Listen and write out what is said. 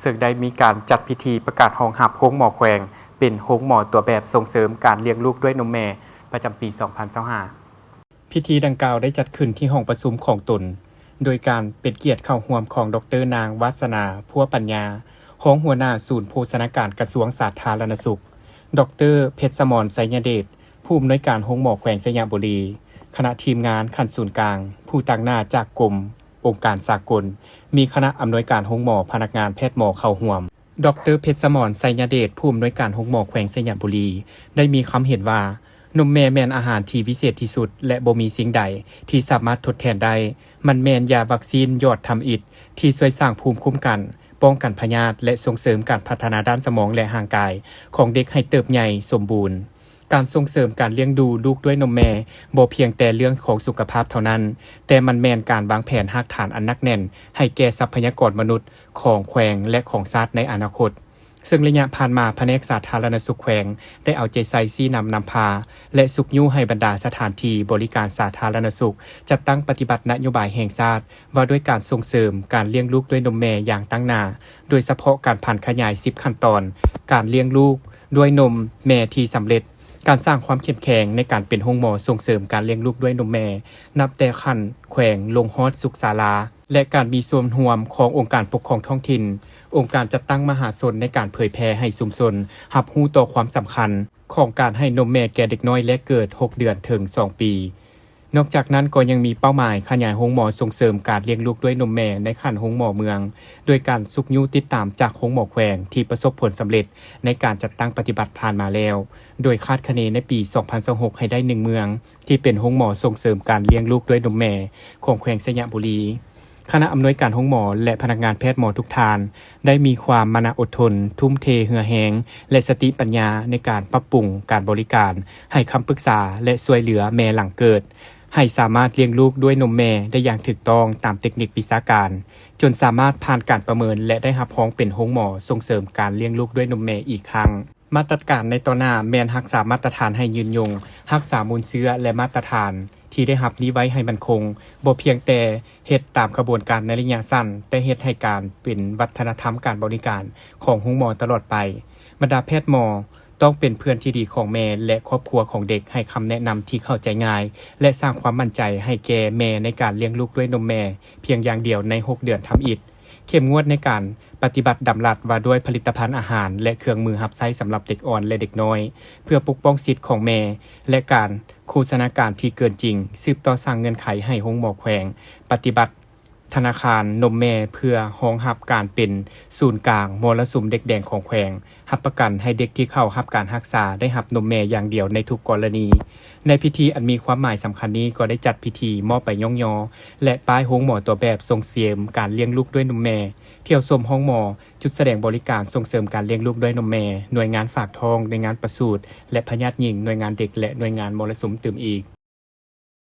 ເຊິ່ງໄດ້ມີການຈັດພິທີປະກາດຮອງຮັບໂຮງໝໍແຂວງ ເປັນໂຮງໝໍຕົວແບບສົ່ງເສີມການລ້ຽງລູກດ້ວຍນົມແມ່ ປະຈຳປີສອງພັນຊາວຫ້າ. ພິທີດັ່ງກ່າວໄດ້ຈັດຂຶ້ນທີ່ຫ້ອງປະຊຸມຂອງຕົນ ໂດຍການເປັນກຽດເຂົ້າຮ່ວມຂອງ ດອກເຕີ ນາງ ວາດສະໜາ ພົວປັນຍາ ຮອງຫົວໜ້າສູນໂພຊະນາການກະຊວງສາທາລະນະສຸກ, ດອກເຕີ ເພັດສະໝອນ ໄຊຍະເດດ ຜູ້ອຳນວຍການໂຮງໝໍແຂວງໄຊຍະບູລີ, ຄະນະທີມງານຂັ້ນສູນກາງ, ຜູ້ຕາງໜ້າຈາກກົມ, ອົງການສາກົນ, ມີຄະນະອຳນວຍການໂຮງໝໍ, ພະນັກງານແພດໝໍເຂົ້າຮ່ວມ. ດອກເຕີ ເພັດສະໝອນ ໄຊຍະເດດ ຜູ້ອຳນວຍການໂຮງໝໍແຂວງໄຊຍະບູລີ ໄດ້ມີຄຳເຫັນວ່າ ນົມແມ່ແມ່ນອາຫານທີ່ວິເສດທີ່ສຸດ ແລະ ບໍ່ມີສິ່ງໃດທີ່ສາມາດທົດແທນໄດ້. ມັນແມ່ນຢາວັກຊີນຢອດທຳອິດທີ່ຊ່ວຍສ້າງພູມຄຸ້ມກັນ, ປ້ອງກັນພະຍາດ ແລະ ສົ່ງເສີມການພັດທະນາດ້ານສະໝອງ ແລະ ຮ່າງກາຍຂອງເດັກໃຫ້ເຕີບໃຫຍ່ສົມບູນ. ການສົ່ງເສີມການລ້ຽງດູລູກດ້ວຍນົມແມ່ ບໍ່ພຽງແຕ່ເລື່ອງຂອງສຸຂະພາບເທົ່ານັ້ນ, ແຕ່ມັນແມ່ນການວາງແຜນຮາກຖານອັນໜັກແໜ້ນໃຫ້ແກ່ຊັບພະຍາກອນມະນຸດຂອງແຂວງ ແລະ ຂອງຊາດໃນອະນາຄົດ. ເຊິ່ງໄລຍະຜ່ານມາ, ພະແນກສາທາລະນະສຸກແຂວງໄດ້ເອົາໃຈໃສ່ຊີ້ນຳນຳພາ ແລະ ຊຸກຍູ້ໃຫ້ບັນດາສະຖານທີ່ບໍລິການສາທາລະນະສຸກ ຈັດຕັ້ງປະຕິບັດນະໂຍບາຍແຫ່ງຊາດ ວ່າດ້ວຍການສົ່ງເສີມການລ້ຽງລູກດ້ວຍນົມແມ່ຢ່າງຕັ້ງໜ້າ, ໂດຍສະເພາະການຜັນຂະຫຍາຍສິບຂັ້ນຕອນການລ້ຽງລູກດ້ວຍນົມແມ່ທີ່ສຳເລັດ, ການສ້າງຄວາມເຂັ້ມແຂງໃນການເປັນໂຮງໝໍສົ່ງເສີມການລ້ຽງລູກດ້ວຍນົມແມ່ ນັບແຕ່ຂັ້ນແຂວງລົງຮອດສຸກສາລາ ແລະ ການມີສ່ວນຮ່ວມຂອງອົງການປົກຄອງທ້ອງຖິ່ນ, ອົງການຈັດຕັ້ງມະຫາຊົນໃນການເຜີຍແຜ່ໃຫ້ຊຸມຊົນຮັບຮູ້ຕໍ່ຄວາມສຳຄັນຂອງການໃຫ້ນົມແມ່ແກ່ເດັກນ້ອຍແລກເກີດ ຫົກເດືອນ ເຖິງ ສອງປີ. ນອກຈາກນັ້ນກໍຍັງມີເປົ້າໝາຍຂະຫຍາຍໂຮງໝໍສົ່ງເສີມການລ້ຽງລູກດ້ວຍນົມແມ່ໃນຂັ້ນໂຮງໝໍເມືອງ, ໂດຍການຊຸກຍູ້ຕິດຕາມຈາກໂຮງໝໍແຂວງທີ່ປະສົບຜົນສຳເລັດໃນການຈັດຕັ້ງປະຕິບັດຜ່ານມາແລ້ວ, ໂດຍຄາດຄະເນໃນປີສອງພັນຊາວຫົກໃຫ້ໄດ້ໜຶ່ງເມືອງ ທີ່ເປັນໂຮງໝໍສົ່ງເສີມການລ້ຽງລູກດ້ວຍນົມແມ່ຂອງແຂວງໄຊຍະບູລີ. ຄະນະອຳນວຍການໂຮງໝໍ ແລະ ພະນັກງານແພດໝໍທຸກທ່ານ ໄດ້ມີຄວາມມານະອົດທົນ, ທຸ່ມເທເຫື່ອແຮງ ແລະ ສະຕິປັນຍາໃນການປັບປຸງການບໍລິການ, ໃຫ້ຄຳປຶກສາ ແລະ ຊ່ວຍເຫຼືອແມ່ຫຼັງເກີດ ໃຫ້ສາມາດລ້ຽງລູກດ້ວຍນົມແມ່ໄດ້ຢ່າງຖືກຕ້ອງຕາມເຕັກນິກວິຊາການ, ຈົນສາມາດຜ່ານການປະເມີນ ແລະ ໄດ້ຮັບຮອງເປັນໂຮງໝໍສົ່ງເສີມການລ້ຽງລູກດ້ວຍນົມແມ່ອີກຄັ້ງ. ມາດຕະການໃນຕໍ່ໜ້າແມ່ນຮັກສາມາດຕະຖານໃຫ້ຍືນຍົງ, ຮັກສາມູນເຊື້ອ ແລະ ມາດຕະຖານທີ່ໄດ້ຮັບນີ້ໄວ້ໃຫ້ໝັ້ນຄົງ, ບໍ່ພຽງແຕ່ເຮັດຕາມຂະບວນການໃນໄລຍະສັ້ນ, ແຕ່ເຮັດໃຫ້ການເປັນວັດທະນະທຳການບໍລິການຂອງໂຮງໝໍຕະຫຼອດໄປ. ບັນດາແພດໝໍຕ້ອງເປັນເພື່ອນທີ່ດີຂອງແມ່ ແລະ ຄອບຄົວຂອງເດັກ, ໃຫ້ຄຳແນະນຳທີ່ເຂົ້າໃຈງ່າຍ ແລະ ສ້າງຄວາມໝັ້ນໃຈໃຫ້ແກ່ແມ່ໃນການລ້ຽງລູກດ້ວຍນົມແມ່ພຽງຢ່າງດຽວໃນຫົກເດືອນທຳອິດ. ເຂັ້ມງວດໃນການປະຕິບັດດຳລັດວ່າດ້ວຍຜະລິດຕະພັນອາຫານ ແລະ ເຄື່ອງມືຮັບໃຊ້ສຳລັບເດັກອ່ອນ ແລະ ເດັກນ້ອຍ ເພື່ອປົກປ້ອງສິດຂອງແມ່ ແລະ ການໂຄສະນາການທີ່ເກີນຈິງ, ສືບຕໍ່ສ້າງເງື່ອນໄຂໃຫ້ໂຮງໝໍແຂວງປະຕິບັດທະນາຄານນົມແມ່ ເພື່ອຮອງຮັບການເປັນສູນກາງມໍລະສຸມເດັກແດງຂອງແຂວງ, ຮັບປະກັນໃຫ້ເດັກທີ່ເຂົ້າຮັບການຮັກສາໄດ້ຮັບນົມແມ່ຢ່າງດຽວໃນທຸກກໍລະນີ. ໃນພິທີອັນມີຄວາມໝາຍສຳຄັນນີ້ ກໍໄດ້ຈັດພິທີມອບໃບຍ້ອງຍໍ ແລະ ປ້າຍໂຮງໝໍຕົວແບບສົ່ງເສີມການລ້ຽງລູກດ້ວຍນົມແມ່, ທ່ຽວຊົມໂຮງໝໍ, ຈຸດສະແດງບໍລິການສົ່ງເສີມການລ້ຽງລູກດ້ວຍນົມແມ່, ໜ່ວຍງານຝາກທ້ອງ, ໜ່ວຍງານປະສູດ ແລະ ພະຍາດຍິງ, ໜ່ວຍງານເດັກ ແລະ ໜ່ວຍງານມໍລະສຸມຕື່ມອີກ.